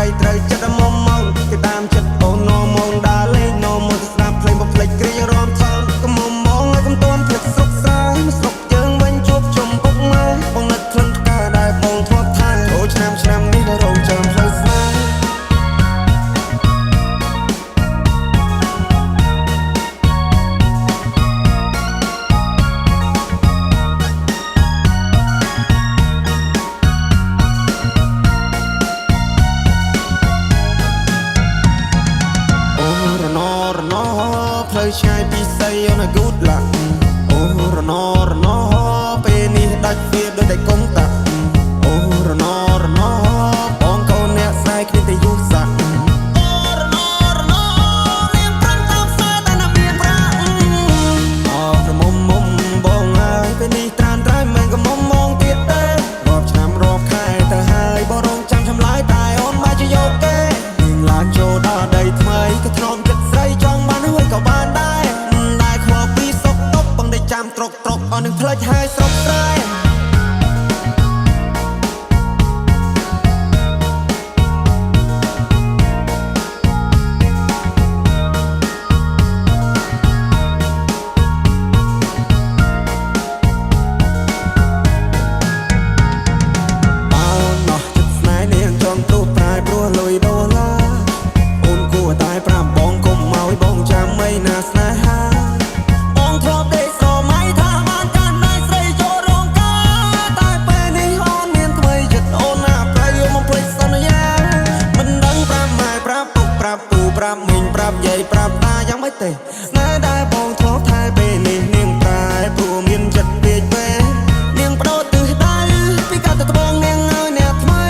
ស្រីត្រូវចិត្តមុំមកគេតាមចិត្តអូននមងដើរលេងនមមកស្ដាប់ភ្លេងបំភ្លេចគ្រារំថនកុំមុំមកឲ្យកុំតន់ភ្លេចស្រុកស្រែស្រុកយើងវិញជួបជុំពុកម៉ែបងនឹកក្លិនផ្កាដែលបងធ្លាប់ថែអូឆ្នាំឆ្នាំនេះរងចាំផ្លូវស្នេហ៍អូរណរណផ្លូវឆ្ងាយពីស័យអូន good luck អូរណរណពេលនេះដាច់វាដូចតែកុងតាក់អូរណរណបងកូនអ្នកស្រែគ្មានតែយុស័កអូរណរណនាងប្រឹងតាមស្នេហ៍តែណាមានប្រាក់អក្រមុំមុំបងហើយពេលនេះត្រានត្រៃមិនក៏មុំមងទៀតទេរាប់ឆ្នាំរាប់ខែទៅហើយបងរងចាំចម្លើយតែអូនមកជាយកគេនាងឡើងចូលដល់ដីថ្មីក៏ធ្នមចិត្តស្រីចង់បានហើយក៏បានដែរដែរខ្វល់ពីសុកតុកបងได้ចាំត្រុកត្រុកអស់នឹងផ្លេចហើយស្រុកស្រែបើណោះចិត្តស្នេហ៍នាងចង់ព្រុសប្រែព្រោះលុយដុល្លារអូនគួរតែប្រាប់បងកុំឲ្យបងចាំអីណាស្នេហាបងធ្លាប់ដេកស្រមៃថាបានកាន់ដៃស្រីចូលរោងការតែពេលនេះអូនមានថ្មីចិត្តអូនណាប្រៃយកមកភ្លេចសន្យាមិនដឹងប្រាប់ម៉ែប្រាប់ពុកប្រាប់ពូប្រាប់មីងប្រាប់យាយប្រាប់តាយ៉ាងម៉េចទេស្នេហ៍ដែលបងធ្លាប់ថែពេលនេះនាងប្រែព្រោះមានចិត្តពេកពេលនាងបដូរទិសដៅពីកាត់ទៅត្បូងនាងឲ្យអ្នកថ្មី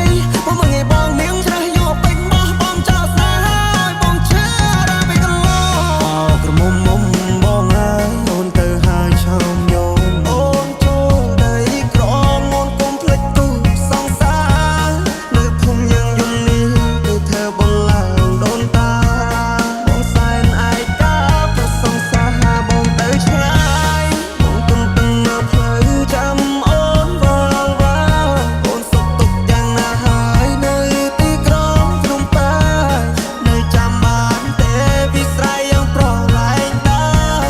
មកមើលងាយបងនាងច្រេះយកពេញបោះបងចោលស្នេហ៍ឲ្យបងឈឺដល់ពេលកន្លងអោក្រមុំមុំបងអើយអូនទៅហើយឆោមញោមអូនចូលដីក្រមអូនកុំភ្លេចគូសង្សារនៅភូមិយើងយំនេះគឺធ្វើបងឡើងដូនតាបងសែនឯកាប្រសង្សារបងទៅឆ្ងាយបងទន្ទឹងនៅផ្លូវចាំអូនវល់វ៉ាអូនសុខទុក្ខយ៉ាងណាហើយនៅទីក្រុងភ្នំពេញនៅចាំបានទេវិស្រ័យយ៉ាងប្រឡែងដែរ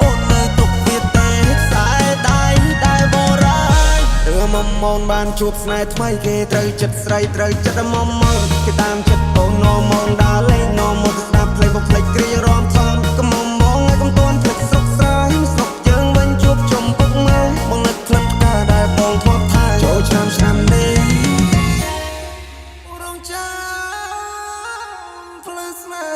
អូននៅទុកវាទេខ្សែដៃដែលបរាយទើមមនបានជួបស្នេហ៍ថ្មីគេត្រូវចិត្តស្រីត្រូវចិត្តមុំមកគេតាមចិត្តអូននមងដើរលេងនមមកស្ដាប់ភ្លេងបំភ្លេចគ្រារំថនកុំមុំមងឲ្យកុំតន់ភ្លេចស្រុកស្រែស្រុកយើងវិញជួបជុំពុកម៉ែបងនឹកក្លិនផ្កាដែលបងធ្លាប់ថែចូលឆ្នាំឆ្នាំនេះរងចាំផ្លូវស្នេ